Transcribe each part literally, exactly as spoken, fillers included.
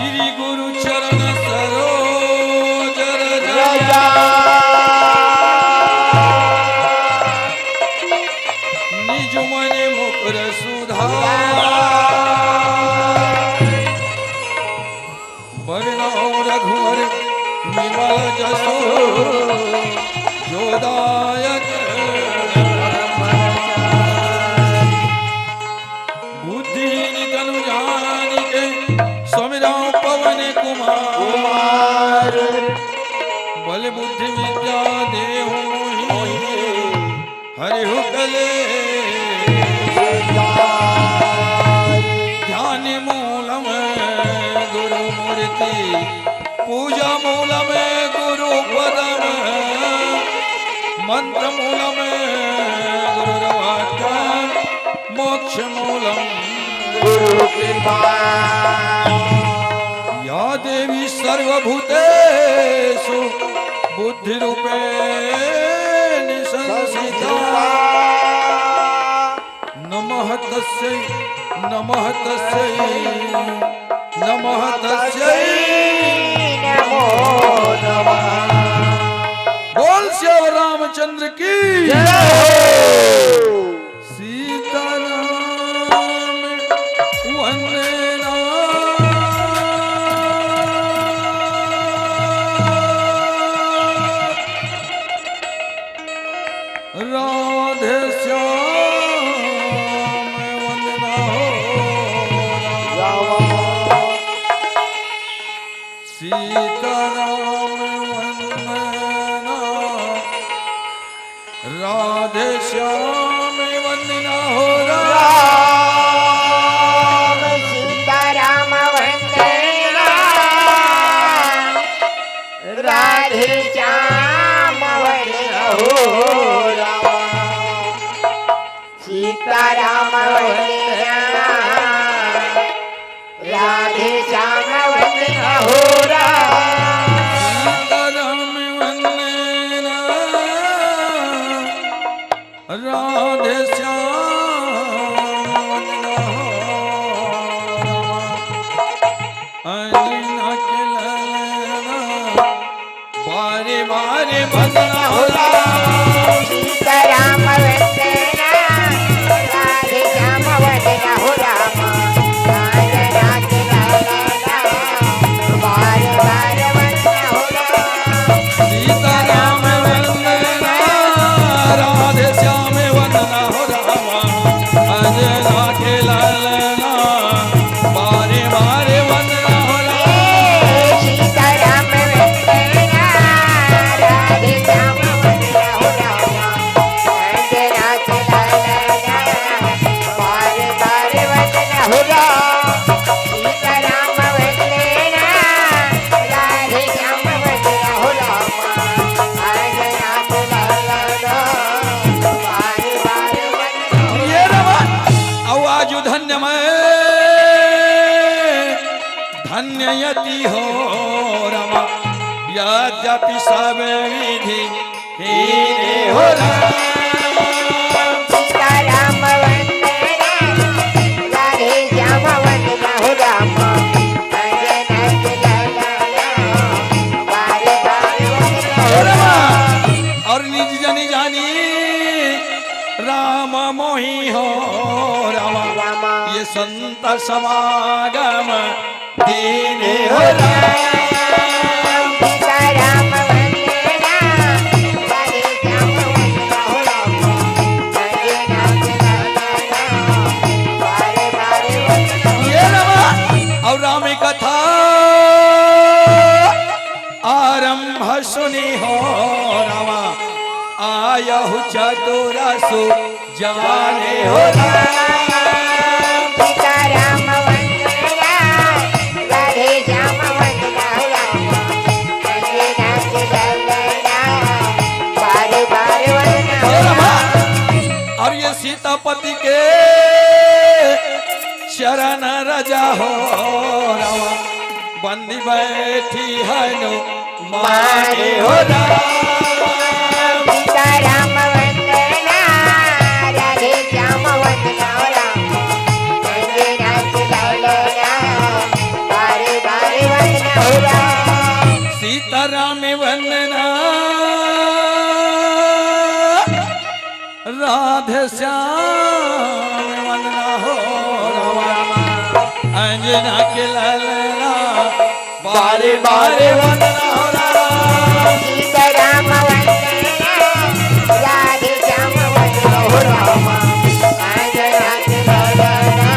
श्री गुरु चरण सरोज रज। रज। निज मन मुकुर सुधार। बरनउँ रघुवर विमल जसु जो दायक। बुद्धिहीन तनु जानिके सुमिरउँ पवन कुमार। कुमार। बल बुद्धि विद्या देहु मोहि हरिहु कलेस। ध्यान मूलम गुरु मूर्ति, पूजा मूलम गुरु पदम, मंत्र मूलम गुरुर्वाक्य, मोक्ष मूलम गुरु कृपा। या देवी सर्वभूतेषु बुद्धिरूपेण संस्थिता। नमः तस्यै, नमः तस्यै, नमः तस्यै नमो नमः। बोल सियावर रामचंद्र की जय हो। सीताराम वंदना। राधे श्याम वंदना हो रामा। सीताराम वंदना। राधे श्याम वंदना हो राम। राम सीताराम वंदना। राधे श्याम वंदना हो राम। सीताराम वंदना। राधे श्याम वंदना हो राम। सीताराम वंदना। राधे श्याम वंदना हो राम। अंजना के ललना। बारे बारे वंदना हो राम। सीताराम वंदना। राधे श्याम वंदना हो राम। अंजना के ललना। बारे बारे वंदना हो राम। सीताराम वंदना। राधे श्याम वंदना हो राम। अंजना के ललना। बारे बारे वंदना हो राम। सीताराम वंदना। राधे श्याम वंदना हो राम। अंजना के ललना। बारे बारे वंदना हो राम। सीताराम वंदना। राधे श्याम वंदना हो राम। अंजना के ललना। बारे बारे वंदना हो ये राम। रमन, अउ आजु धन्य मैं धन्य यति हो राम। यद्यपि सब विधि हीन हो राम। सीताराम वंदना। राधे श्याम वंदना हो राम। अंजना के ललना। बारे बारे वंदना हो राम। अउ निज जनि जानी राम मोहि हो राम। राम। ये संत समागम दीन हो राम। सीताराम वंदना। राधे श्याम वंदना हो राम। अंजना के ललना। बारे बारे वंदना हो ये राम। अउ राम कथा आरंभ सुनि हो राम। आयहु चतुर सु जाने हो राम। सीताराम वंदना। राधे श्याम वंदना हो राम। अंजना के ललना। बारे बारे वंदना हो राम। अउ ये सीतापति के चरण रज हो राम। बंदी बैठी हनु माने हो राम। सीताराम वंदना। राधे श्याम वंदना हो राम। अंजना के ललना। बारे बारे राम वंदना, राधे श्याम वंदना हो रामा। अंजना के ललना, बारे बारे वंदना हो रामा। सीताराम वंदना, राधे श्याम वंदना हो रामा। अंजना के ललना,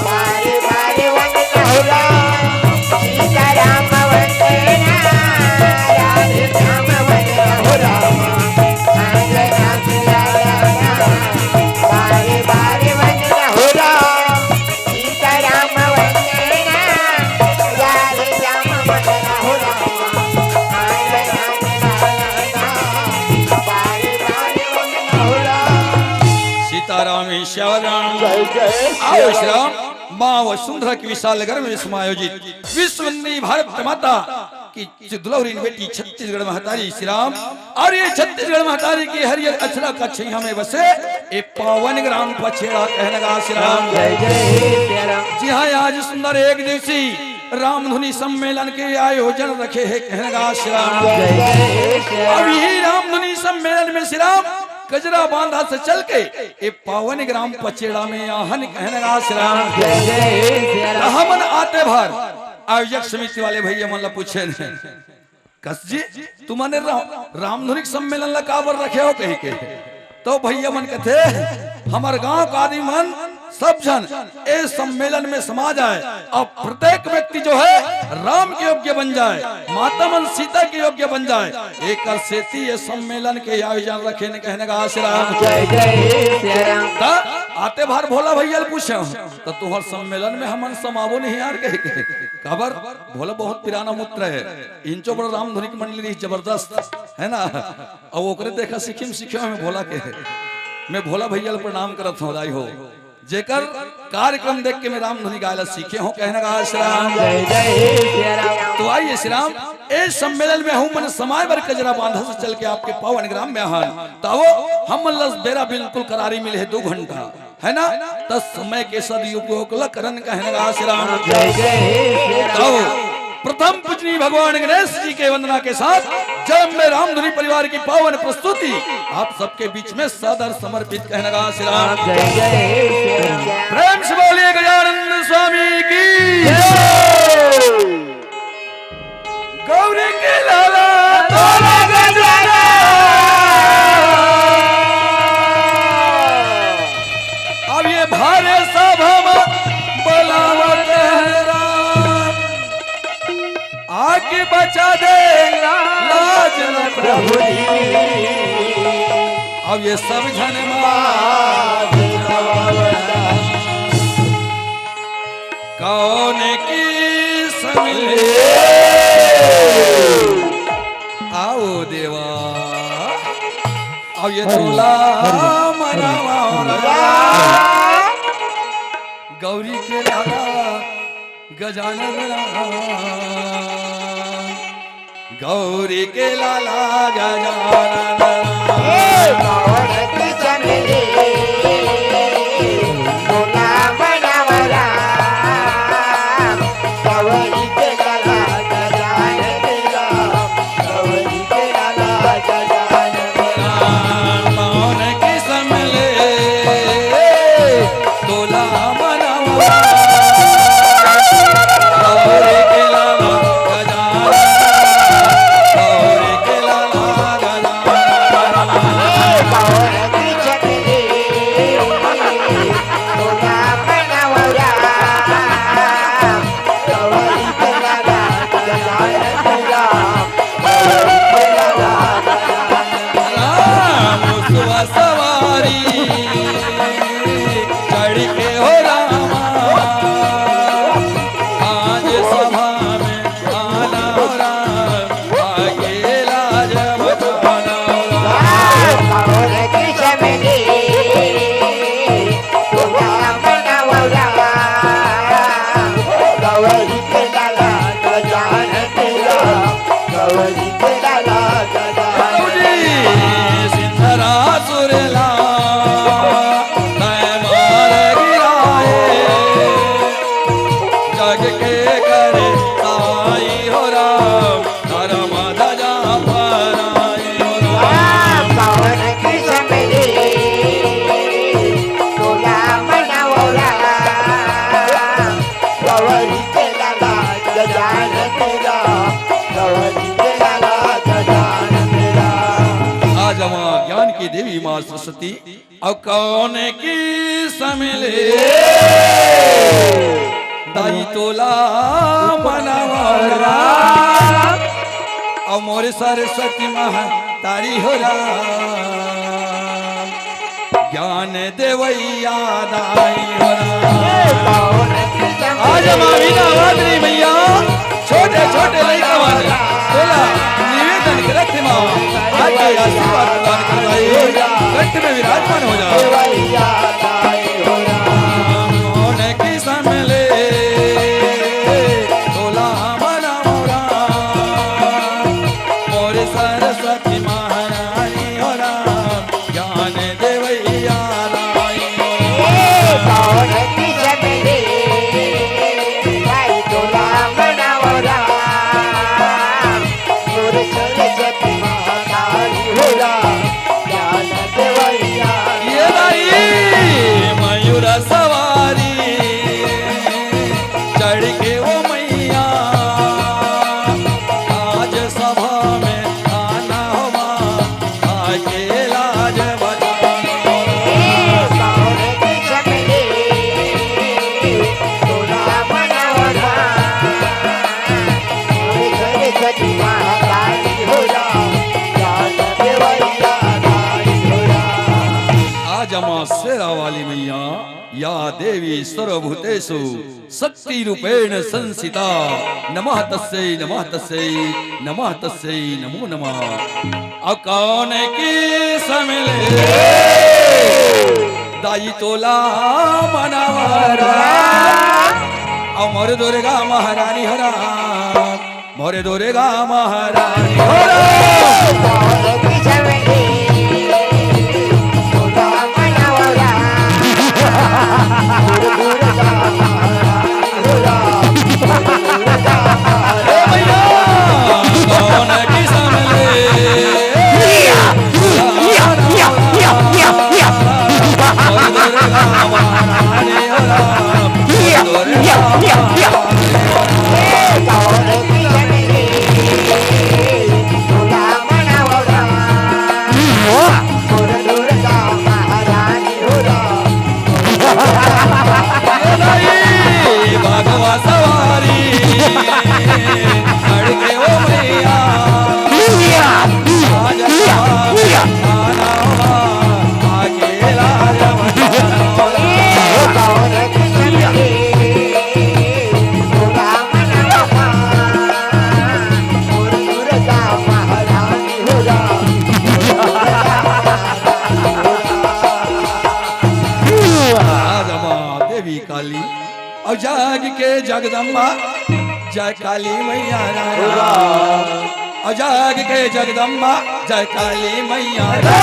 बारे बारे वंदना हो रामा। सीताराम वंदना, राधे श्याम वंदना हो रामा। अंजना के ललना, बारे बारे वंदना हो रामा। सीताराम वंदना, राधे श्याम वंदना हो रामा। अंजना के ललना, बारे बारे वंदना हो रामा। सीताराम श्याम राम। जय जय आओ श्री राम। माँ वसुंधरा के विशाल गर्भ में समायोजित विश्ववंदिनी भारत माता की दुलहरीन बेटी छत्तीसगढ़ महतारी श्री राम। और ये छत्तीसगढ़ महतारी की हरियर अचरा का छैया में बसे ए पावन ग्राम पचेड़ा कहने का श्री राम। जय जय श्री राम। जी हाँ, आज सुंदर एक दिवसीय रामधुनी सम्मेलन के आयोजन रखे हैं कहने का श्री राम। जय जय श्री राम। अब यही रामधुनी सम्मेलन में श्री राम कजरा बांधा से चल के ए पावन ग्राम पचेड़ा में आहन कहने का श्री राम। जय जय श्री राम। त हमन आते भर आयोजक समिति वाले भैया मन ला पूछे ने, कस जी, तुमने रा-, रामधुनी सम्मेलन ला काबर रखे हो कहि के? तो भैया मन कथे, हमर गांव का आदमी मन सब झन ए सम्मेलन में समा जाए और प्रत्येक व्यक्ति जो है राम के योग्य बन जाए, माता मन सीता के योग्य बन जाए। एकर सेती ये सम्मेलन के आयोजन रखे ने कहने का श्री राम। जय जय श्री राम। त आते भर भोला भैया ल पूछे, त तुहर सम्मेलन में हमन समाबो नहीं यार कहि के। काबर? भोला बहुत पिराना मूत्र है, इंचो बड़ा रामधुनी के मंडली रही जबरदस्त, है ना? अब ओकरे देखा सीखी में सीखे में भोला के है। मैं भोला भैया ल प्रणाम करत हूँ, राई हो। जेकर कार्यक्रम देख के मैं रामधुनी गायला सीखे हूँ, कहने का श्री राम। जय जय श्री राम। तो आइए श्री राम, ए सम्मेलन में हमन समाए बर कजरा बांधा से चल के आपके पावन ग्राम में आहन। ताओ हमन ल बेरा बिल्कुल करारी मिले है दो घंटा, है ना? त समय के सदुपयोग ल करन कहने का श्री राम। जय जय श्री राम। ताओ प्रथम पूजनीय भगवान गणेश जी के वंदना के साथ जय अम्बे रामधुनी परिवार की पावन प्रस्तुति आप सबके बीच में सादर समर्पित कहने का श्री राम। जय जय श्री राम। प्रेम से बोलिए गजानंद स्वामी की जय। गौरी के लाला तोरा गजानन। अब ये भारे सभा में बुलावत है राम। आके बचा दे लाज न प्रभु जी। अब ये सब झन मार कौन की समझे। आओ देवा, अब ये तोला मनावा गौरी के लाला गजानन राम, गौरी के लाला गजानन राम। ए, बावड़ की चमेली, भोला मनवरा, गौरी के लाला गजानन राम, गौरी के लाला गजानन राम। राम पावन की समले, तोला मनवा। गौरी के लाला गजानन, गौरी के लाला गजानन। राम सुवा सवारी चढ़ के हो रामा, आज सभा में आना हो राम, आगे लाज बचाना हो राम। गौरी के लाला गजानन राम, गौरी के लाला गजानन। बाबूजी, सिंदरा सुरला, तय मार गिराए, जग के करे साई हो राम, धर्म जान तेरा, गौरी के लाला का जान तेरा। आ जमा ज्ञान की देवी माँ सरस्वती, अब कौन किसम ले दाई तोला मनवरा, अब मोर सरस्वती महतारी हो राम। ज्ञान देवैया दाई हो राम। आज माँ वीणा वादनी मैया, छोटे छोटे लइका मन तोला निवेदन करत हे माँ, आके आशीर्वाद प्रदान कर दाई, कंठ में विराजमान हो जा। कौन किसम ले तोला मनवरा, मोर सरस्वती महारानी हो राम। ज्ञान देवैया दाई हो। ए, कौन किसम ले, दाई तोला मनवरा। मोर सरस्वती महतारी हो राम, ज्ञान देवैया। ये दाई, मयूर सवारी चढ़ के वो मैया, आज सभा में आना हो माँ, आके लाज बचाना। ए, कौन किसम ले, तोला मनवरा। मोर सरस्वती महतारी हो राम, ज्ञान देवैया दाई हो राम। आज माँ शेरा वाली मैया, या देवी सर्वभूतेषु शक्ति रूपेण संस्थिता। नमः तस्यै, नमः तस्यै, नमः तस्यै, नमो नमः। अब कौन किसम ले दाई तोला मनवरा, अमर दुर्गा महारानी हो राम। मोरे दुर्गा महारानी हो रे। ए भैया, कौन किसम ले? मोरे दुर्गा महारानी हो रे। आज माँ देवी काली, अउ जाग के जगदम्बा, जय काली मैया राम। अउ जाग के जगदम्बा, जय काली मैया राम।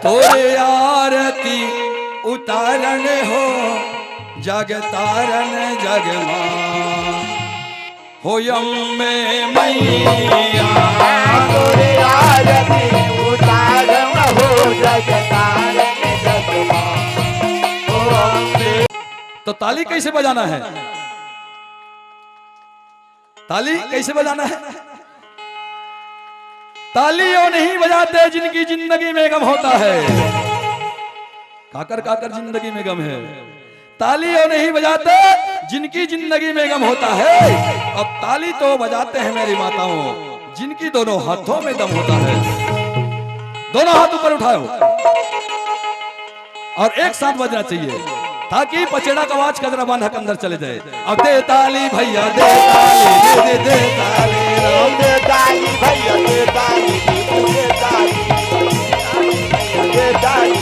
तोरे आरती उतारन हो, जग तारन जग माँ। हो अम्बे मैया, तोरे आरती उतारन हो, जग तारन जग माँ। हो अम्बे। तो ताली कैसे बजाना है? ताली कैसे बजाना है? ताली वो नहीं बजाते जिनकी जिंदगी में गम होता है। काकर काकर जिंदगी में गम है। ताली वो नहीं बजाते जिनकी जिंदगी में गम होता है, अब ताली तो बजाते हैं मेरी माताओं, जिनकी दोनों हाथों में दम होता है। दोनों हाथ ऊपर उठाओ और एक साथ बजना चाहिए, ताकि पचेड़ा का आवाज कजरा बांधा के अंदर चले जाए। अब दे ताली भैया, दे ताली, दे, दे, दे ताली, राम। दे ताली भैया, दे ताली, दे ताली, दे ताली,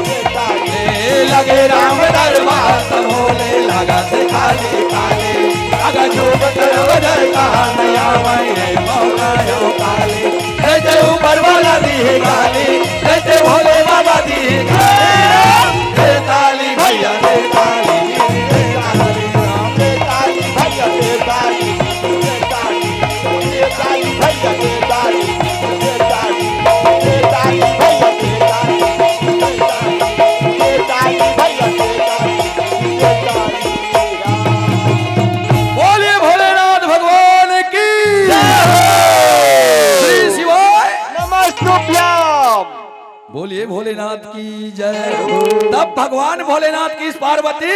दे ताली। ए, लगे राम दरबार त भोले लगा से खाली खाली। अगर झूम करो जय कहा नया मैं रे मौला यो काली। जैसे ऊपर वाला दी गाली, जैसे भोले बाबा दी गाली। दे ताली भैया, दे ताली, दे ताली, दे ताली भैया, दे ताली, दे ताली, दे ताली भैया, दे ताली, दे ताली, दे ताली भैया, दे ताली, दे ताली, दे ताली भैया, दे ताली, दे ताली। बोलिए भोलेनाथ भगवान की जय हो। श्री शिवाय। नमस्तुभ्यम। बोलिए भोलेनाथ की जय। तब भगवान भोलेनाथ की पार्वती,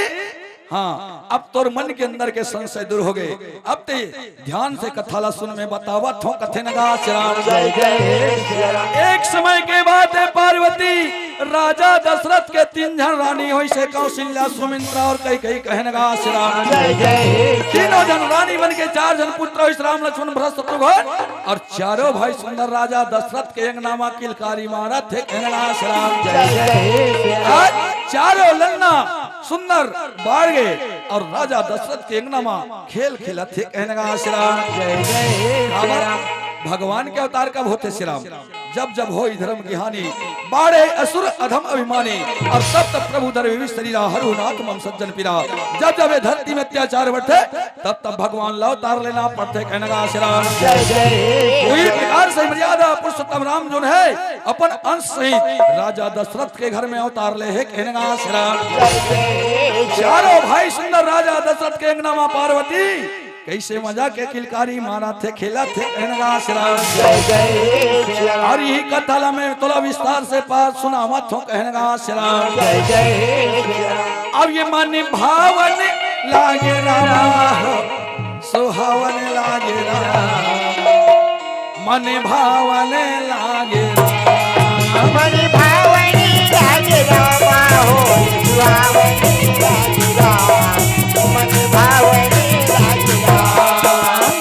हाँ, अब तोर मन के अंदर के संशय दूर हो गए। अब ते ध्यान से कथा ला सुन, मैं बतावत हों कथे न गा श्री राम। जय जय हे श्री राम। एक समय के बात हे पार्वती, राजा दशरथ के तीन झन रानी होइस हे, कौशल्या, सुमित्रा और कैकेयी कहे न गा श्री राम। जय जय हे श्री तीनों राम। झन रानी बन के चार झन पुत्र होइस, राम लक्ष्मण भरत शत्रुघ्न, और चारों भाई सुंदर राजा दशरथ के अंगना मा किलकारी मारत हे, कहे न गा श्री राम। जय जय हे श्री राम। आज चारों ललना सुंदर बाढ़ गे और राजा दशरथ के अंगना मा खेल खेलत हे, कहे न गा श्री राम। जय जय हे श्री काबर? राम। भगवान के अवतार कब होथे श्री राम? जब जब होई धर्म की हानि, बाढ़े असुर अधम अभिमानी, और तब तब प्रभु धर्म विभीषण शरीरा, हरहु नाथ मम सज्जन पीरा। जब जब ये धरती में अत्याचार बढ़थे, तब तब भगवान ला अवतार लेना पड़थे, कहे न गा श्री राम। जय जय हे। वही प्रकार से मर्यादा पुरुषोत्तम राम जोन हे, अपन अंश सहित राजा दशरथ के घर में अवतार ले हे, कहे न गा श्री राम। जय जय हे। चारों भाई सुंदर राजा दशरथ के अंगना मा पार्वती कैसे मजा के किलकारी मारत हे, खेलत हे, कहे न गा श्री राम। जय जय हे श्री राम। और यही कथा ला मैं तोला विस्तार से पार सुनावत हों, कहे न गा श्री राम। जय जय हे श्री राम। अब ये मन भावन लागे रामा हो, सुहावन लागे राम, मन भावन लागे राम। मन भावन लागे रामा हो, सुहावन लागे राम, मन भावन लागे राम।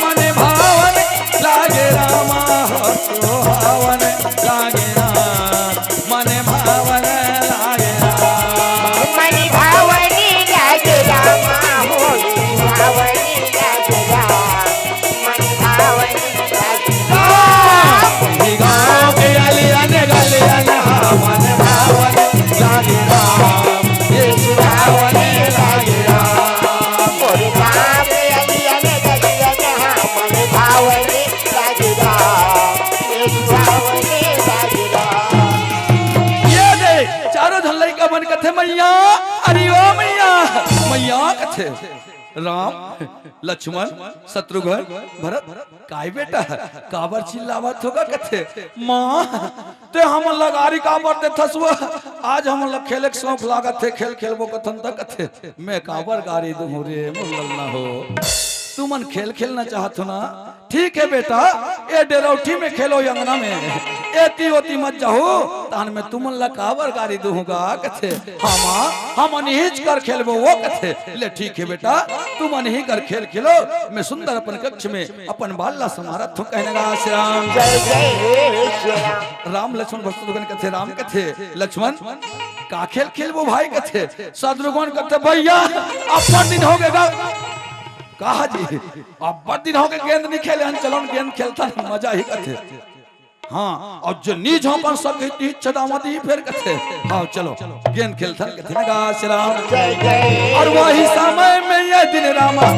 मन भावन लागे रामा हो, सुहावन लागे राम, मन भावन लागे राम। मन भावन लागे रामा हो, सुहावन लागे राम, मन भावन लागे राम। राम। ये गाँव के अलियन गलियन, हाँ, मन भावन लागे राम, ये सुहावन लागे राम। मोर गाँव के अलियन गलियन, हाँ, मन भावन लागे राम, ये सुहावन लागे राम। ये दे, चारों झन लइका मन कथे, "मैया, अरे ओ मैया, मैया," कथे। राम, लक्ष्मण, शत्रुघ्न, भरत, "काय बेटा, काबर चिल्लावत हो गा?" कथे, "माँ, ते हमन ला गारी काबर देथस वो? आज हमन ला खेले के शौक लागत हे, खेल खेलबो कथन त," कथे, "मैं काबर गारी दूहूँ रे मोर ललना हो? तुमन खेल खेलना चाहत हो ना? ठीक हे बेटा, ए डेरौठी में खेलो अंगना में, एती ओती मत जाहू, तहन मैं तुमन ला काबर गारी दूहूँ गा?" कथे, "हाँ माँ, हमन इहीच कर खेलबो वो," कथे। "ले ठीक हे बेटा, तुमन इही कर खेल खेलो, मैं सुंदर अपन कक्ष में अपन बाल ला संभारत हों," कहे न गा श्री राम। जय जय हे श्री राम। राम लक्ष्मण भरत शत्रुघ्न कथे, राम कथे, "लक्ष्मण, का खेल खेलबो भाई?" कथे। शत्रुघ्न कथे, "भैया, अब्बड़ दिन हो गे गा।" "कहा जी?" "अब्बड़ दिन हो गे गेंद नइ खेले हन, चलो न गेंद खेलथन, मजा ही," कथे। हाँ, अउ जे नी झोंकन सब कही, "इच्छा दामद ही फेर," कथे। "हाँ, चलो, गेंद खेलथन," कथे न गा श्री राम। जय जय। अउ वही समय में ये दिन रामा,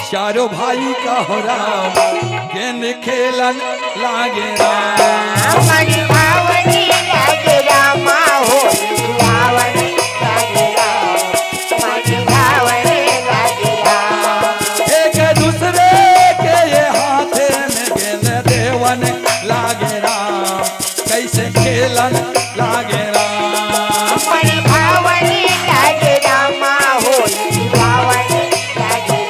चारों भाई का हो राम, गेंद खेलन लागे राम। मन भावनी लागे रामा हो, सुहावनी लागे राम। मन भावनी लागे राम। एक दूसरे के ये हाथे में गेंद देवन लागे राम, कैसे खेलन लागे राम। मन भावनी लागे रामा हो, सुहावनी लागे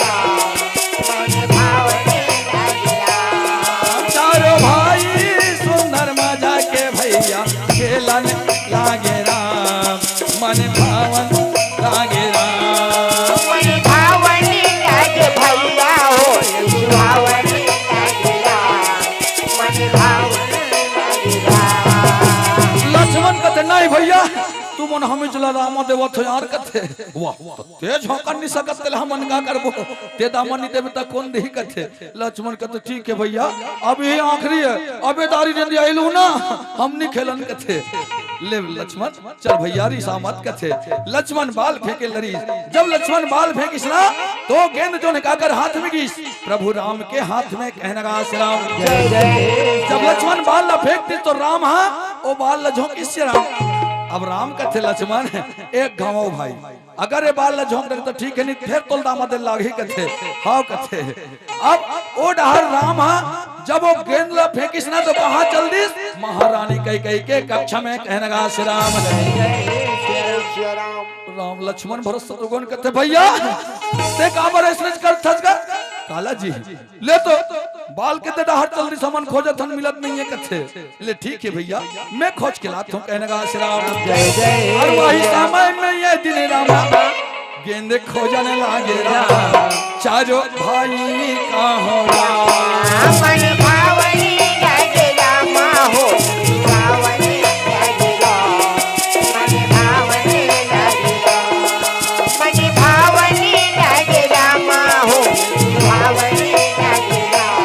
हमें चला दामा देवत हो यार कथे। वाह, तो तें झोंकन नहीं सकत, तेला हमन का करबो? तें दामा नहीं देबे त कोन देही कथे। लक्ष्मण कथे, ठीक है भैया, अब यही आखिरी है, अबे दारी जल्दी आइलू ना, हम नहीं खेलन कथे। ले लक्ष्मण, चल भैया, रिसा मत कथे। लक्ष्मण बाल फेंके लरिस। जब लक्ष्मण बाल फेंकिस ना, तो गेंद जोन काकर हाथ में गिस, प्रभु राम के हाथ में, कहना गा श्री राम। जब लक्ष्मण बाल ला फेंक दिस तो राम हा ओ बाल ला झोंकिस श्री राम। अब राम कथे, लक्ष्मण, एक घाव भाई, अगर ये बाल ला झोंक दे तो ठीक है, नहीं फेर तोला दामा दे लागही कथे। हाव कथे। अब ओ डहर राम हा जब ओ गेंद ला फेंकिस ना तो कहाँ चल दिस? महारानी कैकेयी के कक्ष में, कहना गा श्री राम। राम लक्ष्मण भरत शत्रुघ्न कथे, भैया, तें काबर अइसने करथस गा? काला जी, ले तो बाल के ते डहर चल दिस, हमन खोजत हन, मिलत नहीं है कथे। ले ठीक है भैया, मैं खोज के लात हूँ, कहना गा श्री राम। और वही समय में ये दिन रामा गेंद खोजन लागे राम, चारों भाई का हो राम। मन भावनी लागे रामा हो, भावनी लागे राम, मन भावनी लागे राम, मन भावनी लागे रामा हो, भावनी लागे राम।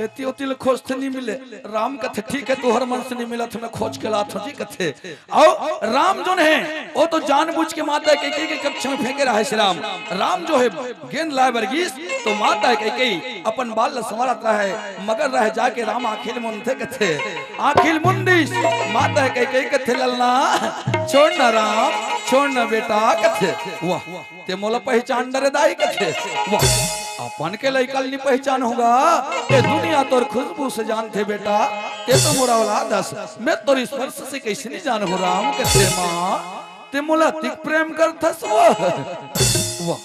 एती ओती ले खोजथे नहीं मिले। राम कथे, ठीक है, तुंहर मन से नहीं मिलत, मैं खोज के लात हूँ जी कथे। अउ राम जोन हे, ओ तो जानबूझ के माता कैकेयी के कक्ष में फेंके रहे श्री राम। राम जो हे, गेंद लाय बर गिस, तो माता कैकेयी अपन बाल ला संवारत रहे, मगन रहे जाके राम आँखी ल मुंदथे कथे। आँखी ल मुंदिस, माता कैकेयी कथे, ललना, छोड़ ना राम, छोड़ ना बेटा कथे। वाह, तें मोला पहिचान डरे दाई कथे। वाह, अपन के लइका ल नहीं पहिचानहूँ गा, ये दुनिया तोर खुशबू से जानथे बेटा, तें तो मोर औलाद हस, मैं तोर स्पर्श से कइसे नहीं जानहूँ राम कथे। माँ, तें मोला अतिक प्रेम करथस वो। वाह,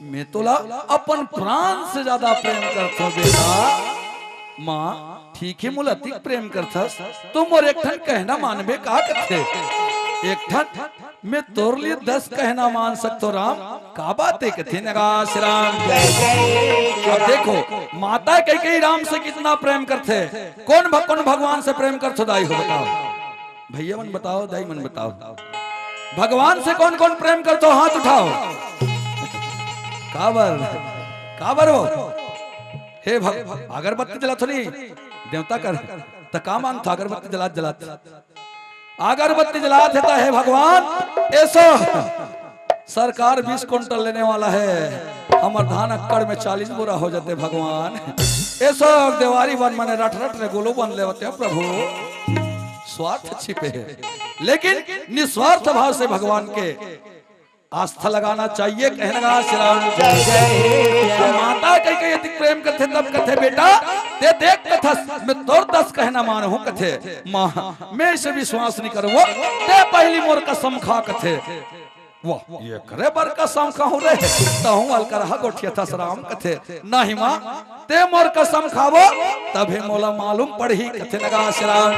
मैं तोला अपन प्राण से ज्यादा प्रेम करथों बेटा। माँ, ठीक है, मोला अतिक प्रेम करथस, तो मोर एक ठन कहना मानबे का कथे। एक ठन, मैं तोर लिए दस कहना मान सकथों राम। का बात हे कथे नगा श्री राम। अब देखो, माता कैकेयी राम से कितना प्रेम करथे। कोन भ-, कोन भगवान से प्रेम करथो दाई हो बताओ। भैया मन बताओ, दाई मन बताओ, भगवान से कोन कोन प्रेम करथो, हाथ उठाओ। काबर, काबर हो? हे भग-, अगरबत्ती जलाथो नहीं, देवता कर, त का मांगथो अगरबत्ती जलात जलात? अगरबत्ती जलात हे त, हे भगवान, एसो सरकार बीस कुंटल लेने वाला है, हमर धान अक्कड़ में चालीस बोरा हो जाते भगवान। एसो देवारी बन मने रट रट ले गोलू बन लेवते प्रभु। स्वार्थ छिपे हे, लेकिन निस्वार्थ भाव से भगवान के आस्था लगाना चाहिए, कहना गा श्री राम। जय जय श्री राम। माता कैकेयी अतिक प्रेम करथे तब कथे, बेटा, तें देख कथस, मैं तोर दस कहना मानहूँ कथे। माँ, मैं इसे विश्वास नहीं करूँ, तें पहली मोर कसम खा कथे। वाह, ये करे बर कसम खाहूँ रे, तहूँ अलकरहा गोठियाथस राम कथे। नहीं माँ, तें मोर कसम खाबो, तभे मोला मालूम पड़ही, कथे नगा श्री राम।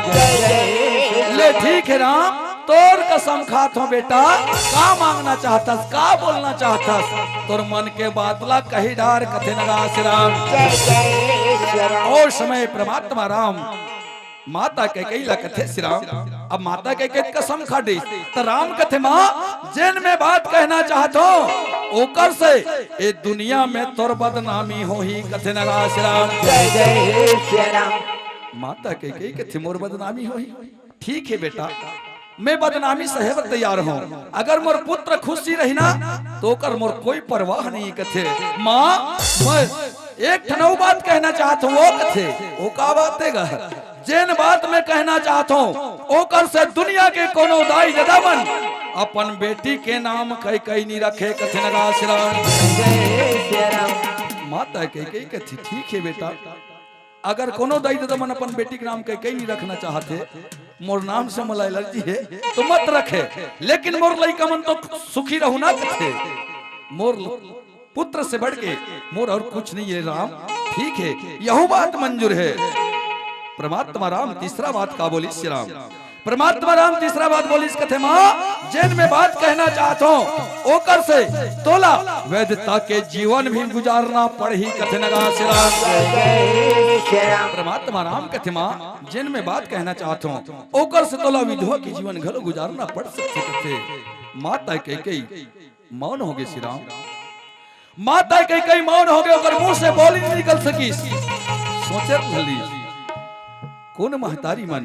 ले ठीक हे राम, तोर कसम खाथों बेटा, का मांगना चाहथस, का बोलना चाहथस, तोर मन के बात ला कही डार, कथे नगा श्री राम। ओ समय परमात्मा राम माता कैकेयी ला कथे श्री राम, अब माता कैकेयी कसम खा डीस, त राम कथे, माँ, जेन मैं बात कहना चाहत हूँ, ओकर से ए दुनिया में तोर बदनामी होही, कथे नगा श्री राम। जय जय श्री राम। माता कैकेयी कथे, मोर बदनामी होही? ठीक हे बेटा, मैं बदनामी सहे बर तैयार हूँ। अगर मोर पुत्र खुशी रही ना, तो ओकर मोर कोई परवाह नहीं, कथे। माँ, मैं एक ठन अउ बात कहना चाहत हूँ, ओ कथे। ओ का बात हे गा? जेन बात मैं कहना चाहत हूँ, ओकर से दुनिया के कोनो दाई ददा मन अपन बेटी के नाम कैकेयी नहीं रखे, कथे नगा श्री राम। माता कैकेयी कथे, ठीक हे बेटा, अगर कोनो दाई ददा मन अपन बेटी के नाम कैकेयी नहीं रखना चाहत हे, मोर नाम से मोला एलर्जी हे, तो मत रखे, लेकिन मोर लइका मन तो सुखी रहू ना, कथे। मोर पुत्र से बढ़ के मोर और कुछ नहीं हे राम। ठीक हे, यहू बात मंजूर हे। परमात्मा राम तीसरा बात का बोलिस श्री राम? परमात्मा राम तीसरा बात बोलिस, कथे माँ, जेन मैं बात कहना चाहत हँव, ओकर से तोला वैधता के जीवन भी गुजारना पड़ही, कथे न गा श्री राम। परमात्मा राम कथे माँ, जेन मैं बात कहना चाहत हँव, ओकर से तोला विधवा के जीवन घलो गुजारना पड़ सकथे, कथे। माता कैकेयी मौन होगे श्री राम। माता कैकेयी मौन होगे, ओकर मुँह से बोली नइ निकल सकिस। सोचे रहली, कोन महतारी मन,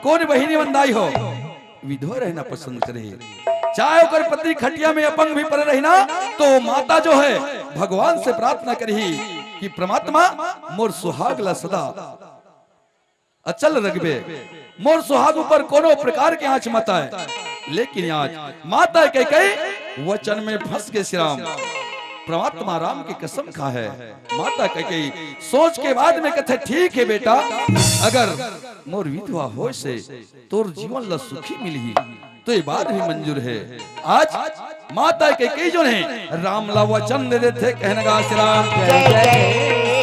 कोन बहिनी मन दाई हो, विधवा रहना पसंद करही, चाहे ओकर पति खटिया में अपंग भी परे रही ना, तो वो माता जो हे, भगवान से प्रार्थना करही कि परमात्मा, मोर सुहाग ला सदा अचल रखबे, मोर सुहाग ऊपर कोनो प्रकार के आँच मत आए। लेकिन आज माता कैकेयी वचन में फँस गे श्री राम। परमात्मा राम के कसम खाहे, माता कैकेयी सोच के बाद में कथे, ठीक हे बेटा, अगर मोर विधवा होय से तोर जीवन ला सुखी मिलही, तो ये बात भी मंजूर हे। आज माता कैकेयी जोन हे, राम ला वचन दे देथे, कहे न गा श्री राम।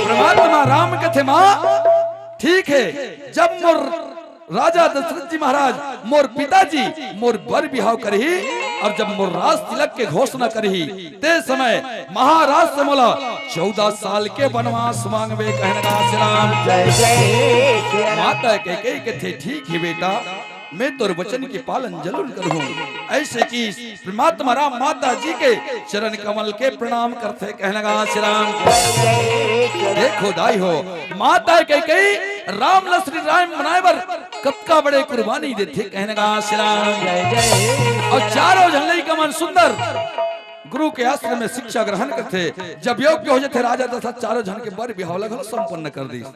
परमात्मा राम कथे माँ, ठीक हे, जब मोर राजा दशरथ जी महाराज, मोर पिताजी, मोर बर बिहाव करही अउ जब मोर राज तिलक के घोषणा करही, ते समय महाराज से मोला चौदह साल के बनवास मांगबे, कहे न गा श्री राम। माता कैकेयी कथे, ठीक हे बेटा, मैं तोर वचन के पालन जरूर करहूँ। अइसे कि परमात्मा राम माता जी के चरण कमल के प्रणाम करथे, कहे न गा श्री राम। देखो दाई हो, माता कैकेयी राम ल श्री राम बनाए बर कतका बड़े कुर्बानी देथे, कहे न गा श्री राम। अउ चारों झन लइका मन सुंदर गुरु के आश्रम में शिक्षा ग्रहण करथे। जब योग्य हो जाथे, राजा दशरथ चारों झन के बर बिहाव ल घलो संपन्न कर दिस।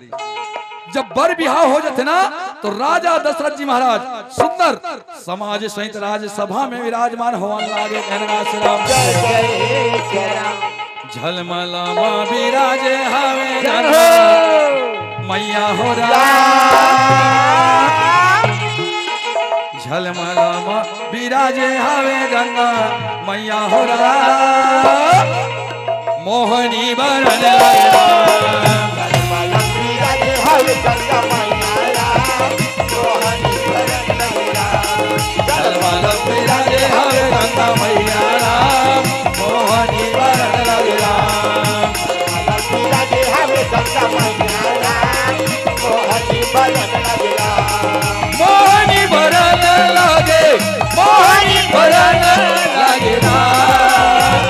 जब बर बिहाव हो जाथे ना, तो राजा दशरथ जी महाराज सुंदर समाज सहित राजसभा में विराजमान होवन लागे, कहे न गा श्री राम। झलमला मा विराजे हवे गंगा मैया हो राम। झलमला मा विराजे हवे गंगा मैया हो राम। मोहनी बरन लागे राम। झलमला विराजे हवे गंगा मैया राम। मोहनी बरन लागे राम। मोहनी बरन लागे, मोहनी बरन लागे राम।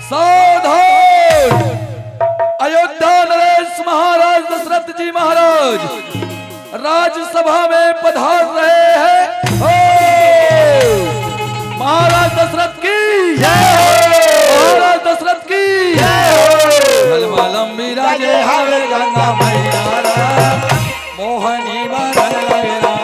सावधान! अयोध्या नरेश महाराज दशरथ जी महाराज राजसभा में पधार रहे हैं। हो! महाराज दशरथ की जय हो! महाराज दशरथ की जय हो! झलमलम विराजे हवे गंगा मैया राम। मोहनी बरन लागे राम।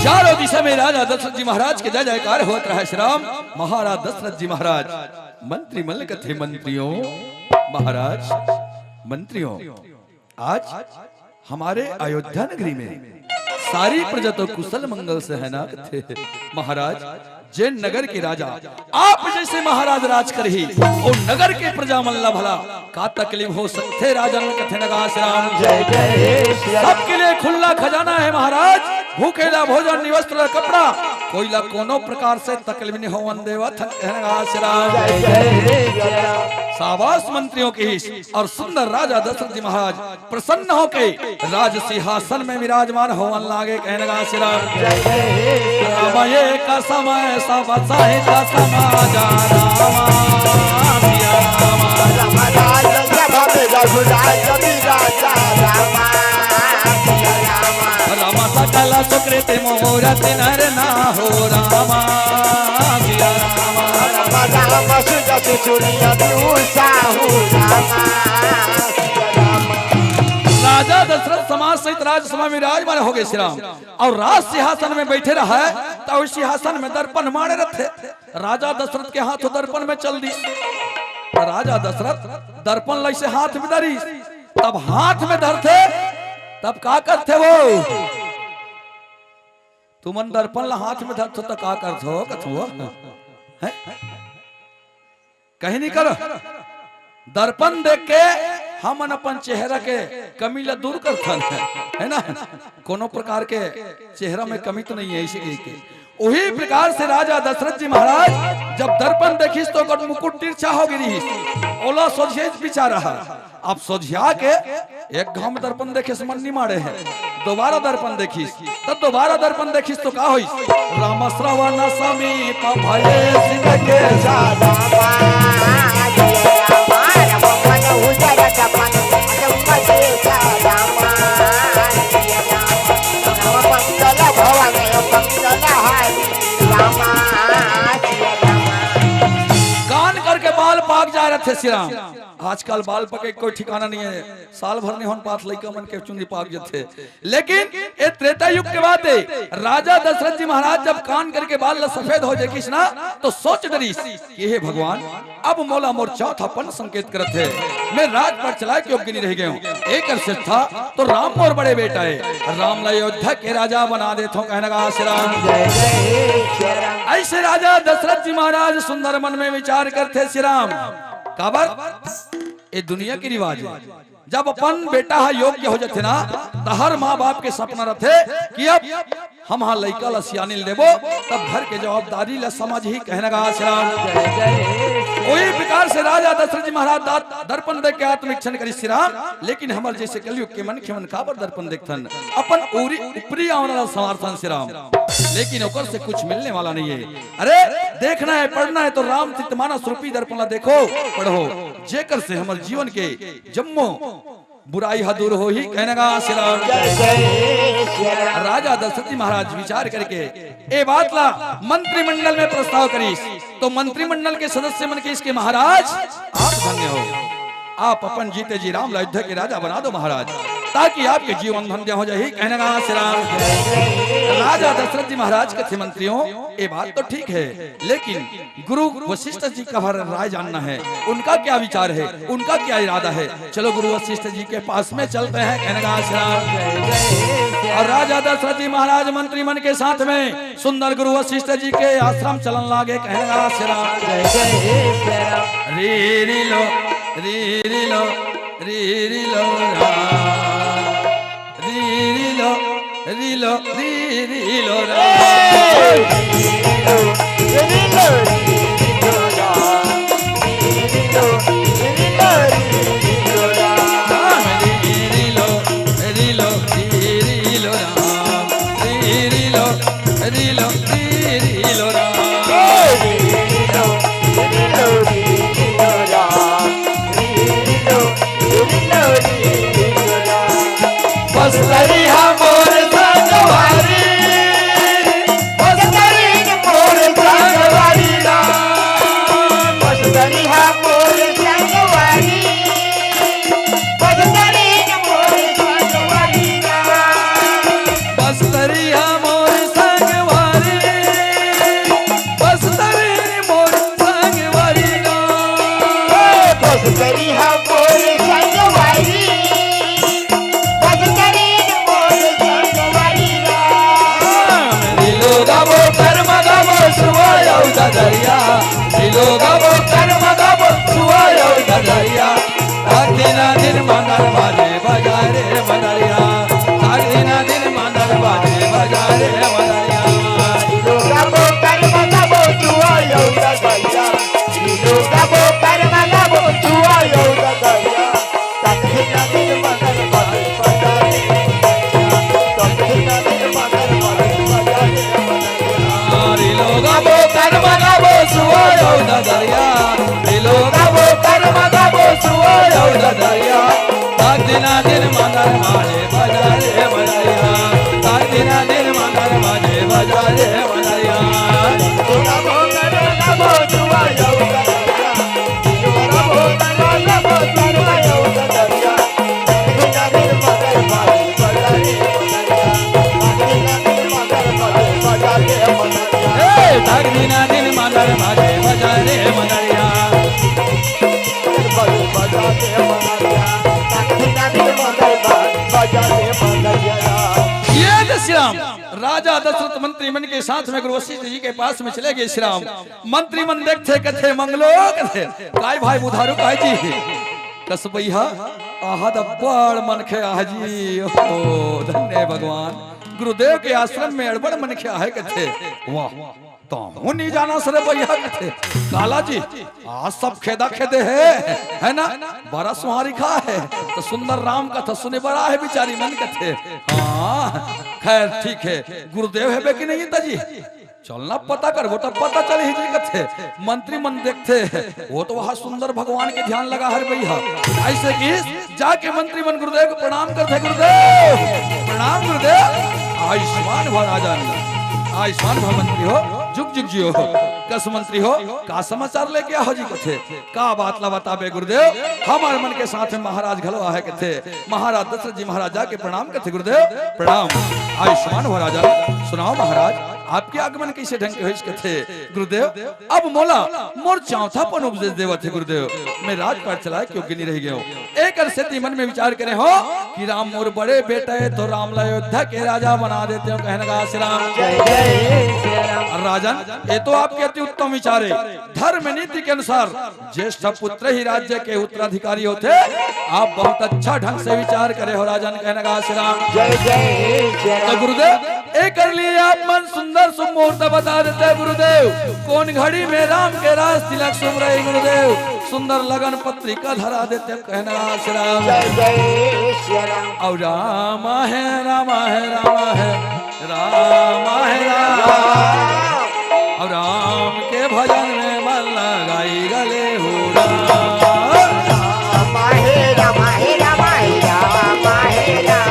चारों दिशा में राजा दशरथ जी महाराज के जय जयकार होत रहे। श्री राम महाराज दशरथ जी महाराज मंत्री मन ल कथे, मंत्रियों, महाराज, मंत्रियों, आज हमारे अयोध्या नगरी में सारी प्रजा तो कुशल मंगल से है ना? कथे, महाराज, जेन नगर के राजा आप जइसे महाराज राज करही, ओ नगर के प्रजा मन ला भला का तकलीफ हो सकथे? राजन कथे न गा श्री राम। जय जय श्री राम। सबके लिए खुला खजाना है महाराज, भूखे ला भोजन, निवस्त्र ला कपड़ा, कोई ला कोनो प्रकार से तकलीफ नहीं होवन देवत हन, कहे न गा श्री राम। जय जय श्री राम। शाबाश मंत्रियों की। और सुंदर राजा दशरथ जी महाराज प्रसन्न होके राज सिंहासन में विराजमान होवन लागे, कहे न गा श्री राम। राम एक समय सब सहित समाजा रामा, सिया रामा। राम राज सभा में रघुराज विराजा रामा, सिया रामा। राम सकल सुकृति मूरति नर ना हो रामा, सिया रामा। राम राम सुजस सुनिया तू साहू रामा, सिया रामा। राजा दशरथ समाज सहित राजसभा में विराजमान होगे श्री राम। अउ राज सिंहासन में बइठे रहय, त ओ सिंहासन में दर्पण माढ़े रथे। राजा दशरथ के हाथ दर्पण में चल दिस। राजा दशरथ दर्पण ल अइसे हाथ में धरिस, तब हाथ में धरथे, तब का करथे वो? तुमन दर्पण ल हाथ में धरथो त का करथो, कथो? हैं? कहीं नहीं करो। दर्पण देख के हमन अपन चेहरा के कमी ला दूर करथन, है ना? कोनो प्रकार के चेहरा में कमी तो नहीं है, इसी के। वही प्रकार से राजा दशरथ जी महाराज जब दर्पण देखिस तो ओकर मुकुट तिरछा हो गिरिस। ओला सोझे विचार रहा। अब सोझिया के एक घाव में दर्पण देखे से मन नहीं माड़े है, दोबारा दर्पण देखिस, तब दोबारा दर्पण देखिस तो का होइस? राम श्रवण समीप भये सिद्ध के कान करके बाल पाक जा रहे थे श्री राम। आजकल बाल पके कोई ठिकाना नहीं है, साल भर नहीं होन पात लइका मन के चुंदी पाक जथे। लेकिन ये त्रेता युग के बात है। राजा दशरथ जी महाराज जब कान करके बाल ल सफेद हो देखिस ना, तो सोच डरिस कि हे भगवान, अब मोला मोर चौथापन संकेत करत हे, मैं राजपाट चलाए के योग्य नहीं रह गए हूँ। एकर श्रेष्ठा तो राम मोर बड़े बेटा है, राम ला अयोध्या के राजा बना देथों, कहने का श्री राम। जय जय श्री राम। ऐसे राजा दशरथ जी महाराज सुंदर मन में विचार करथे श्री राम। काबर? ये दुनिया के रिवाज है। जब अपन बेटा ह योग्य हो जाथे ना, त हर माँ बाप के सपना रथे कि अब हम हा लइका ला सियानी ल देबो, तब घर के जवाबदारी ला समझही, कहने का श्री राम। वही प्रकार से राजा दशरथ जी महाराज दा-, दर्पण देख के आत्मनिरीक्षण करिस श्री राम, लेकिन हमर जैसे कलयुग के मनखे मन काबर दर्पण देखथन? अपन ऊरी, ऊपरी आवरण ला संवारथन श्री राम, लेकिन ओकर से कुछ मिलने वाला नहीं है। अरे, देखना है, पढ़ना है तो रामचरितमानस रूपी दर्पण ला देखो, पढ़ो, जेकर से हमर जीवन के जम्मो बुराई ह दूर होही, कहने का श्री राम। जय जय श्री राम। राजा दशरथ जी महाराज विचार करके ए बात ला मंत्रिमंडल में प्रस्ताव करिस, तो मंत्रिमंडल के सदस्य मन कहिस के महाराज, आप धन्य हो, आप अपन जीते जी राम ला अयोध्या के राजा बना दो महाराज, ताकि आपके जीवन धन्य हो जाही, कहने का श्री राम। राजा दशरथ जी महाराज कथे मंत्रियों, ए बात तो ठीक है, लेकिन गुरु वशिष्ठ जी का हर राय जानना है, उनका क्या विचार है, उनका क्या इरादा है। चलो गुरु वशिष्ठ जी के पास में चलते हैं, कहने का श्री राम। और राजा दशरथ जी महाराज मंत्री मन के साथ में सुंदर गुरु वशिष्ठ जी के आश्रम चलन लागे, कहने का श्री राम। जय जय श्री राम। री री लो, री री लो, री री लो राम। री री लो, री लो, री री लो रा। री री लो, री री लो, री री लो रा। री री लो, री लो, री री लो रा। बस्तरी हा मोर संगवारी, बस्तरी मोर संगवारी राम, बस्तरी हा मोर संगवारी, बस्तरी मोर संगवारी राम। बस्तरी हा मोर संगवारी, बस्तरी मोर संगवारी राम। बस्तरी हा मोर संगवारी, बस्तरी मोर संगवारी राम। लीलो गाबो, कर्म गाबो, सुवा अउ ददरिया। लीलो गाबो, कर्म गाबो, सुवा अउ ददरिया। रात दिन दिन मांदर बाजे बजारे मदरिया। रात दिन दिन मांदर बाजे बजारे मदरिया। लीलो गाबो, कर्म गाबो, सुवा अउ ददरिया। लीलो गाबो, कर्म गाबो, सुवा अउ ददरिया। लीलो गाबो, कर्म गाबो, सुवा अउ ददरिया। राजा दशरथ मंत्री मन के साथ में गुरु वशिष्ठ जी के पास में चले गए श्री राम। मंत्री मन देखथे, कथे, "मंगलो," कथे, "काय भाई बुधारू काय जी?" कस भैया, "आहा द बड़ मनखे आहा जी, ओ धन्य भगवान, गुरुदेव के आश्रम में अड़बड़ मनखे आहे," कथे। "वाह, तो हूँ नहीं जाना सरे भैया," कथे। "काला जी, आज सब खेदा खेदे हे, है ना? बड़ा सुहारी खा हे, तो सुंदर राम कथा सुने बड़ा हे बिचारी मन," कथे। "हाँ, खैर ठीक हे, गुरुदेव हेबे कि नहीं हे जी? चलना पता करबो, तो पता चलही जी," कथे। मंत्री मन देखथे, "वो तो वहाँ सुंदर भगवान के ध्यान लगा हर भैया।" ऐसे कि जाके मंत्री मन गुरुदेव को प्रणाम करथे, "गुरुदेव, प्रणाम गुरुदेव, आयुष्मान भव राजन, आयुष्मान भव मंत्री हो, जुग जुग जियो।" "कस मंत्री हो, का समाचार लेके आहो जी?" कथे। "का बात ला बताबे गुरुदेव, हमर मन के साथ में महाराज घलो आहे," कथे। महाराज दशरथ जी महाराज जाके प्रणाम करथे, "गुरुदेव प्रणाम, आयुष्मान भव राजन। सुनाओ महाराज, आपके आगमन कैसे ढंग के होइस?" कथे, "गुरुदेव, अब मोला मोर चौथापन उपदेश देवत हे गुरुदेव, मैं राजपाट चलाए के योग्य नहीं रह गया हूँ।" एकर सेती मन में विचार करे हो कि राम मोर बड़े बेटा हे, तो राम ला अयोध्या के राजा बना देते हो, कहने का श्री राम। जय जय श्री राम। और राजन, ये तो आपके अति उत्तम विचार हे। धर्म नीति के अनुसार ज्येष्ठ पुत्र ही राज्य के उत्तराधिकारी होथे। आप बहुत अच्छा ढंग से विचार करे हो राजन, कहने का श्री राम। जय जय श्री तो राम। गुरुदेव, एकर लिए आप मन सुंदर सुमुहूर्त बता देते गुरुदेव, कौन घड़ी में राम के राज तिलक शुभ रही गुरुदेव, सुंदर लगन पत्रिका धरा देते, कहने का श्री राम। जय जय श्री राम। और राम हे, राम हे, राम हे, राम हे राम। अब राम के भजन में मन लगाई गले हो राम। राम हे राम हे राम हे राम हे राम।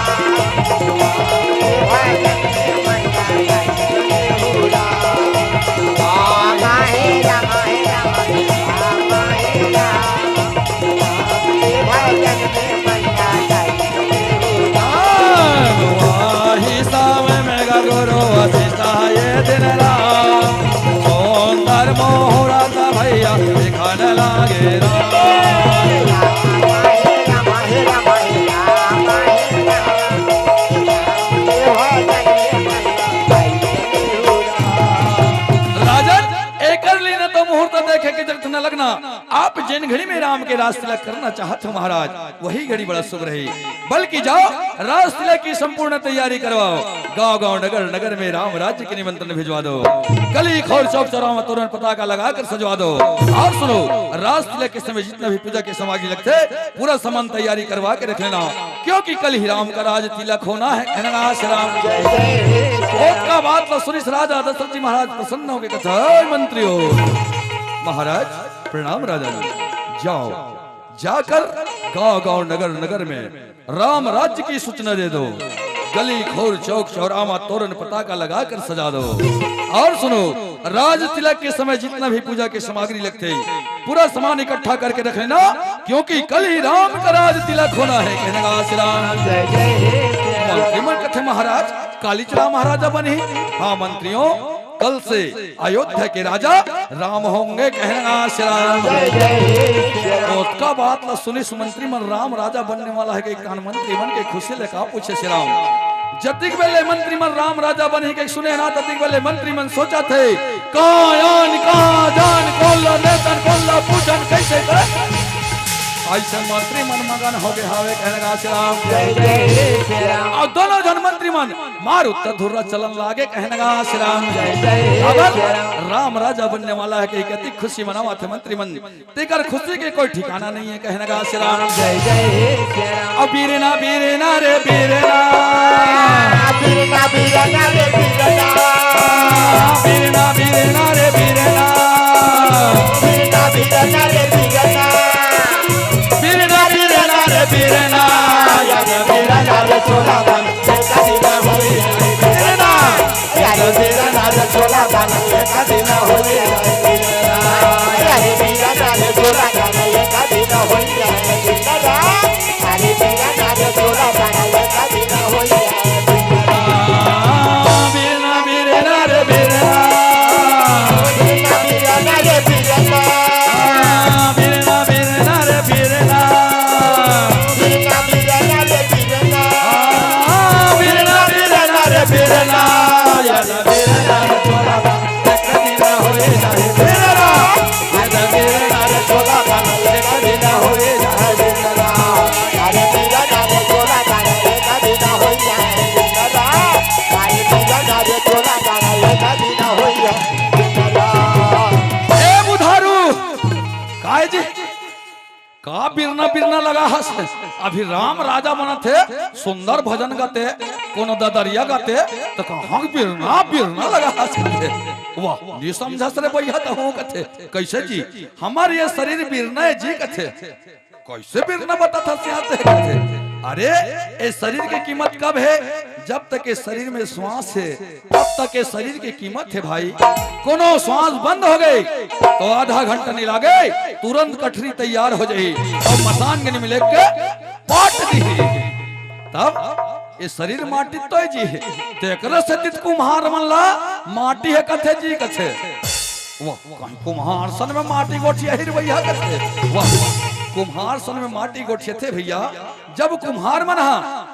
राम हे राम हे राम हे राम हे राम। वाही सावे में गुरु वशिष्ठ ये दिन राम, सुंदर मुहूर्त भैया दिखन लागे राम। राजन, एकर लीन तो मुहूर्त देखे के जगत न लगना। आप जेन घड़ी में राम के राज तिलक करना चाहत हो महाराज, वही घड़ी बड़ा शुभ रही। बल्कि जाओ, राज तिलक की संपूर्ण तैयारी करवाओ। गांव गांव, नगर नगर में राम राज्य के निमंत्रण भिजवा दो। गली खोर चौक चौराहा में तोरण पताका लगाकर सजवा दो। और सुनो, राज तिलक के समय जितना भी पूजा की सामग्री लगथे, पूरा सामान तैयारी करवा के रख लेना, क्योंकि कल ही राम का राज तिलक होना है। कहना श्री राम। ओतका बात ला सुनिस राजा दशरथ जी महाराज प्रसन्न हो गए, कथे, "हे मंत्री हो, महाराज प्रणाम राजा जी, जाओ, जाकर गांव गांव नगर नगर में राम राज्य की सूचना दे दो। गली खोर चौक चौराहा तोरण पताका लगाकर सजा दो। और सुनो, राज तिलक के समय जितना भी पूजा की सामग्री लगथे, पूरा सामान इकट्ठा करके रख लेना, क्योंकि कल ही राम का राज तिलक होना है।" कहने का श्री राम। जय जय हे श्री राम। मंत्री मन कथे, "महाराज, काली चला महाराजा बनी?" हाँ मंत्रियों, कल से अयोध्या के राजा राम होंगे। कहना श्री राम। जय जय हे श्री राम। ओतका बात ला सुनिस मंत्री मन, राम राजा बनने वाला है कि एक कान मंत्री मन के खुशी ले का पूछे श्री राम। जतिक बेले मंत्री मन राम राजा बनही के सुने ना, ततिक बेले मंत्री मन सोचथे, "का आन, का जान, कोन ला नेतन, कोन ला पूछन, कैसे कर?" ऐसे मंत्री मन मगन हो गए हवे। कहने का श्री राम। जय जय श्री राम। और दोनों जन मंत्री मन मार उत्तर धुर्रा चलन लागे। कहने का श्री राम। जय जय अब श्री राम। राम राजा बनने वाला है कि कति खुशी मनावथे मंत्री मन। तेकर खुशी के कोई ठिकाना नहीं है, कहने का श्री राम। जय जय हे श्री राम। अब बीरना, बीरना रे बीरना। बीरना, बीरना रे बीरना। बीरना, बीरना रे बीरना। बीरना, बीरना रे बीरना। बीरना, बीरना रे बीरना। यार बीरना रे छोला बन, देखा दिन होई। बीरना। यार बीरना रे छोला बन, देखा दिन होई। अब बिरना बिरना लगा हस। अभी राम राजा बनत हे, सुंदर भजन गाथे, कोनो ददरिया गाथे, त कहाँ के बिरना बिरना लगा हस कथे। वाह, नी समझस रे भइया तहूँ कथे। कइसे जी? हमर ये शरीर बिरना हे जी कथे। कइसे बिरना बताथस यार तें कथे। अरे, ए शरीर के कीमत कब हे? जब तक ए शरीर में श्वास हे, तब तक ए शरीर के कीमत हे भाई। कोनो श्वास बंद हो गे, त आधा घंटा नी लागे, तुरंत कठरी तैयार हो जाही अउ मसान के निमलेक के पाट दिही। तब ए शरीर माटी तो हे जी, तेकरे सेती त कुम्हार मन ला माटी हे कथे जी कथे। वाह, कहीं कुम्हार सन में माटी गोठियाही रे भइया कथे। वाह, कुम्हार सन में माटी गोठियाथे भइया। जब कुम्हार मन ह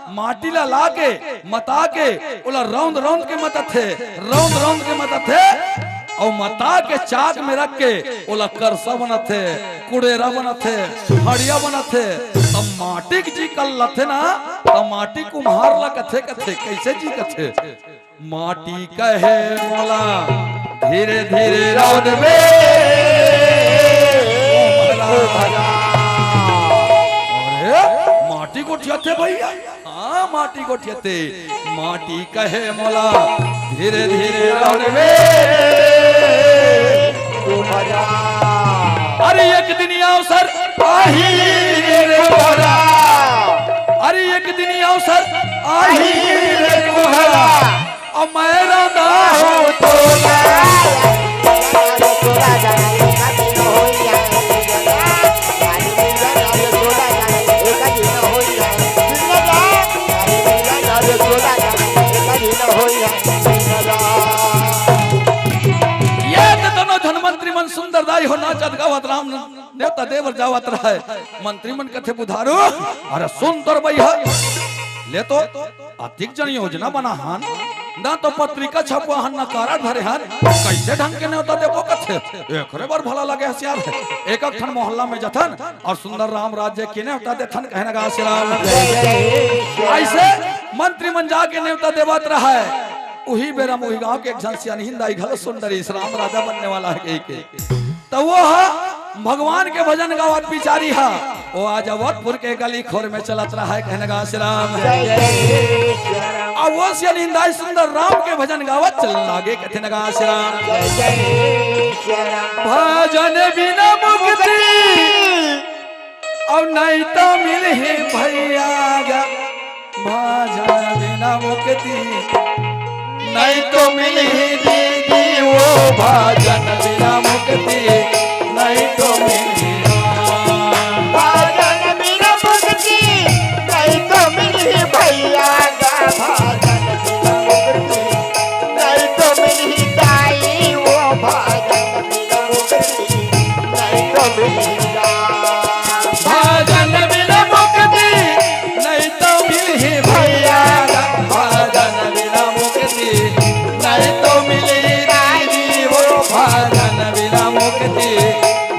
माटी ला लाके, मता के, ओला रौंद रौंद के मतथे, रौंद रौंद के मतथे, अउ मता के चाक में रख के ओला करसा बनथे, कुड़ेरा बनथे, हड़िया बनथे। तब माटी के जी कल्लथे ना, तब माटी कुम्हार ला कथे, कथे, कइसे जी कथे? माटी कहे मोला धीरे धीरे रौंदबे। अरे, माटी गोठियाथे भइया, हाँ, माटी गोठियाथे। माटी कहे मोला धीरे धीरे रौंदबे। अरे, एक दिन अवसर आही रे मोला। अरे, एक दिन अवसर आही रे मोला। अब मैं रौंदा हूँ तो ये तो दोनों धनमंत्री मन सुंदर दाई हो नाचत गावत राम नेवता देवर जावत रहय। मंत्री मन कथे बुधारू, अरे सुन तोर बइहा, ले तो अतिक जन योजना बना हन, न तो पत्रिका छपवा हन, न कारड धरे हन, कइसे ढंग के नेवता देबो कथे। एकरे बर भला लगे हस यार, एक एक ठन मोहल्ला में जथन अउ सुंदर राम राज्य के नेवता देथन, कहे न गा श्री राम। अइसे मंत्री मन जाके नेवता देवत रहय, उही बेरा म उही गांव के एक झन सियानहिन दाई घलो सुन डरिस, राम राजा बनने वाला हे कहिके। त वो ह भगवान के भजन गावत बिचारी ह, वो आज अवधपुर के गली खोर में चलत रहय, कहे न गा श्री राम। अब वो सियानहिन दाई सुंदर राम के भजन गावत चल लागे, कथे न गा श्री राम। भजन बिना मुक्ति अउ नहीं तो मिलही भइया गा, भजन बिना मुक्ति। नहीं तो मिलही दीदी वो भजन बिना मुक्ति, नहीं तो मिलही राम। भजन बिना मुक्ति, नहीं तो मिलही भइया गा, भजन बिना मुक्ति, नहीं तो मिलही दाई वो भजन बिना मुक्ति, नहीं तो मिलही राम। भजन बिना मुक्ति, नहीं तो मिलही भइया गा, भजन बिना मुक्ति, नहीं तो मिलही राम जी वो भजन बिना मुक्ति,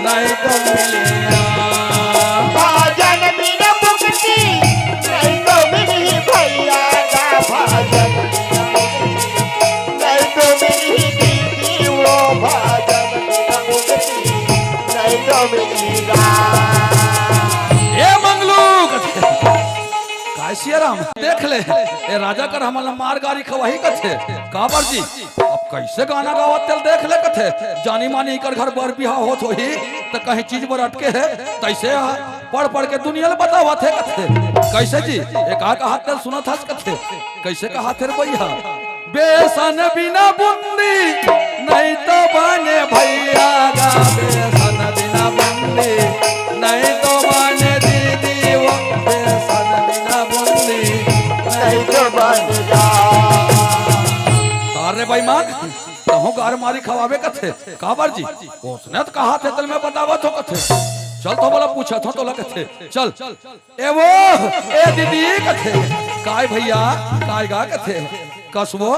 नहीं तो मिलही राम। भजन बिना मुक्ति, नहीं तो मिलही भइया गा, भजन बिना मुक्ति, नहीं तो मिलही दीदी वो भजन बिना मुक्ति, नहीं तो मिलही राम। ए मंगलू, काय सिया राम, देख ले, ए राजा कर हमन ला मार गारी खवाही कथे। काबर जी? अब कइसे गाना गावत तेला देख ले कथे। जानी मानी इकर घर बर बिहाव होत होही, त कहीं चीज बर अटके हे, तइसे ह, पढ़ पढ़ के दुनिया ल बतावत हे कथे। कइसे जी? ए का कहत तेला सुनत हस कथे। कइसे कहत हे रे बइहा? बेसन बिना बूंदी नहीं तो बने भइया गा, बेसन बिना बूंदी नहीं तो बने दीदी वो, बेसन बिना बूंदी नहीं तो बने गा। अरे बेईमान, तहूँ गार मारी खवाबे कथे, काबर जी? ओसने त कहत हे तेला मैं बतावत हों कथे। चल तो बोला पूछत हों तोला कथे। चल। ए वो, ए दीदी कथे, काय भइया, काय गा कथे, कस वो,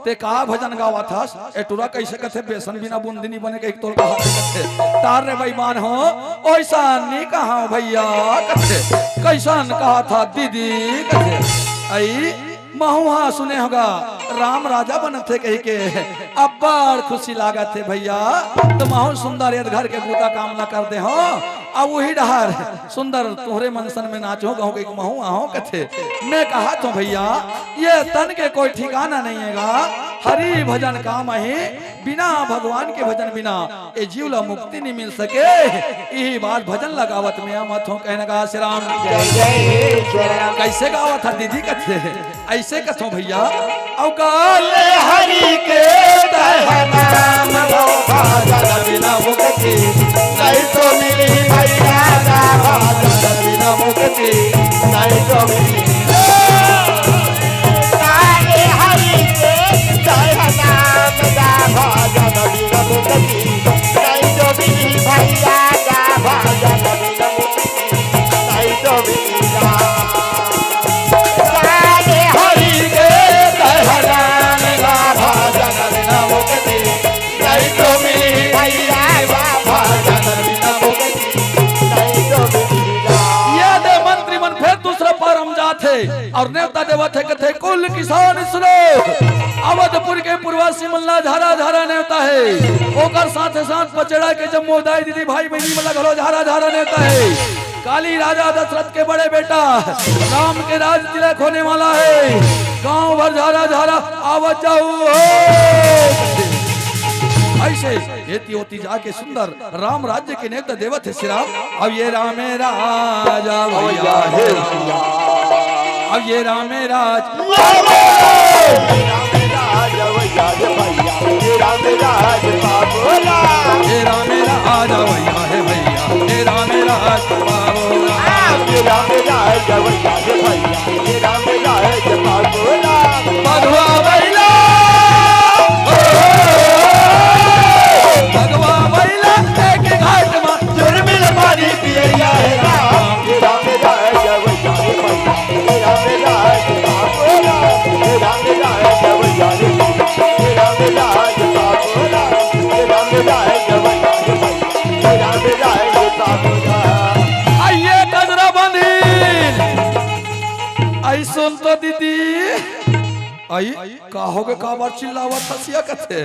तें का भजन गावत हस, ए टुरा कइसे कथे, बेसन बिना बूंदी नी बने कहिके तोला कहत हे कथे, टार रे बेईमान हो, ओइसन नी कहँव भइया कथे, कइसन कहत हस दीदी कथे, अई, महूँ हा सुने हों गा, राम राजा बनत हे कहिके, अब्बड़ खुशी लागत हे भइया, त महूँ सुंदर एदे घर के बूता काम ला कर दे हों, अब वही डहर सुंदर तोहरे मन सन में नाचो गाँव के एक महू आहो कथे। मैं कहा तो भैया, ये तन के कोई ठिकाना नहीं है गा। हरि भजन काम ही, बिना भगवान के भजन बिना ये जीव ला मुक्ति नहीं मिल सके। यही बात भजन लगावत में आमत हो कहने का श्री राम। जय जय श्री राम। कैसे गावत था दीदी कथे? ऐसे कथो भैया। अउ काले हरि के तह नाम लो, भजन बिना मुक्ति नहीं तो मिली भैया गा, भजन बिना मुक्ति नहीं तो मिली। काले हरि के तह नाम गा, भजन बिना मुक्ति नहीं तो मिली भैया गा, भजन बिना मुक्ति नहीं तो मिली। काले हरि के तह नाम गा, भजन बिना मुक्ति नहीं तो मिली भैया गा, भजन बिना मुक्ति नहीं तो मिली। ये दे मंत्री मन फिर दूसरा पार हम जात हे अउ नेवता देवत हे कथे, कुल किसान सुनो, अवधपुर के पूर्वासी मन ला झारा झारा नेवता हे, ओकर साथे साथ पचेड़ा के जम्मो दाई दीदी भाई बहिनी मन ला घलो झारा झारा नेवता हे। काली राजा दशरथ के बड़े बेटा राम के राज तिलक होने वाला हे। गांव भर झारा झारा आवत जाहू हो। ऐसे एती ओती जाके सुंदर राम राज्य के नेवता देवत हे श्री राम। अब ये रामे राज आवैया हे। अब ये रामे राज। ये रामे राज आवैया हे भैया, ये रामे राज बाबू। भगवा बैला, भगवा बैला, एक घाट मा जुर्मिल पानी पियैया हे राम। आइए गजरा बंधीन। आई सुन तो दीदी। आई, का होगे, काबर चिल्लावत हसिया कथे?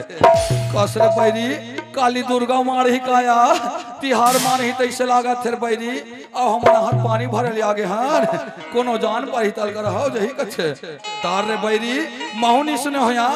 कस रे बैरी, काली दुर्गा मारही काया, तिहार मानही तैसे लागत हे रे बैरी। अउ हमन हर पानी भरे ले आगे हन, कोनो जान पाही तल कर हो जही कथे। तार रे बैरी, महू नी सुने हो या,